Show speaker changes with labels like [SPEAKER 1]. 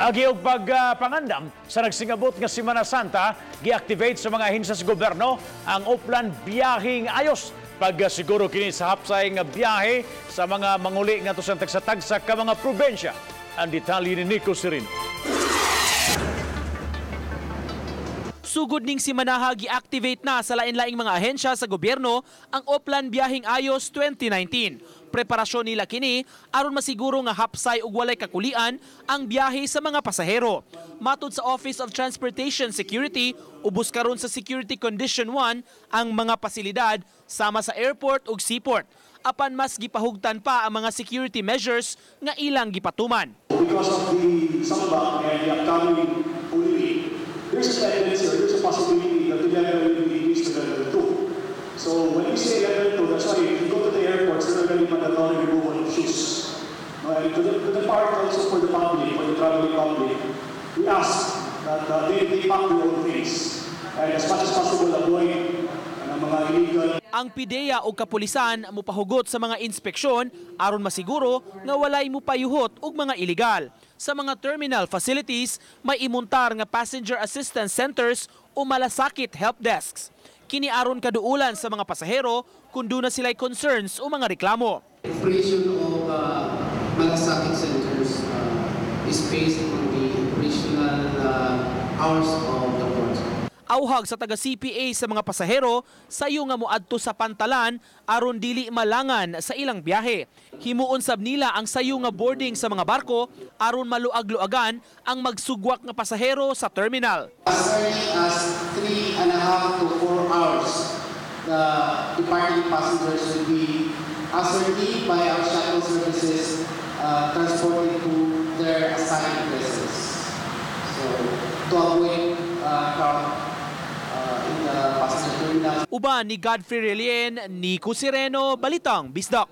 [SPEAKER 1] Paagi og pagpangandam sa nagsingabot nga Semana Santa, gi-activate sa mga ahensya sa gobyerno ang Oplan Biyaheng Ayos. Pagsiguro kini sa hapsay nga biyahe sa mga manguli ngadto sa tagsa-tagsa ka mga probensya. Ang detalye ni Nico Serino.
[SPEAKER 2] Sugod ning simanaha, gi-activate na sa lain-laing mga ahensya sa gobyerno ang Oplan Biyaheng Ayos 2019. Preparasyon nila kini aron masiguro nga hapsay ug walay kakulian ang biyahe sa mga pasahero. Matud sa Office of Transportation Security, ubos karon sa Security Condition 1 ang mga pasilidad sama sa airport ug seaport. Apan mas gipahugtan pa ang mga security measures nga ilang gipatuman.
[SPEAKER 3] Because of the Samba and the upcoming Holy Week, there's a tendency or there's a possibility that the level will be increased to level 2. So when we say level 2, that's why if you go to the airports, there's already mandatory removal of shoes. No, and to the part also for the public, for the traveling public, we ask that they pack their own things. And as much as possible, avoid ang mga illegal.
[SPEAKER 2] Ang PDEA o kapulisan mupahugot sa mga inspeksyon aron masiguro nga walay mupayuhot og mga iligal. Sa mga terminal facilities, may imuntar nga passenger assistance centers o malasakit help desks. Kini aron kaduulan sa mga pasahero kung duna sila'y concerns o mga reklamo.
[SPEAKER 4] Operation of Malasakit centers is based on the operational hours of the port.
[SPEAKER 2] Awhag sa taga CPA sa mga pasahero, sayo nga moadto sa pantalan aron dili malangan sa ilang biyahe. Himuon sab nila ang sayo nga boarding sa mga barko aron maluag-luagan ang magsugwak nga pasahero sa terminal.
[SPEAKER 4] As early as 3.5 to 4 hours, the departing passengers will be ascertained by our shuttle services, transported to their assigned vessels. So, to avoid crowd in the passenger terminal.
[SPEAKER 2] Uban ni Godfrey Relien, Nico Sereno, Balitang Bisdak.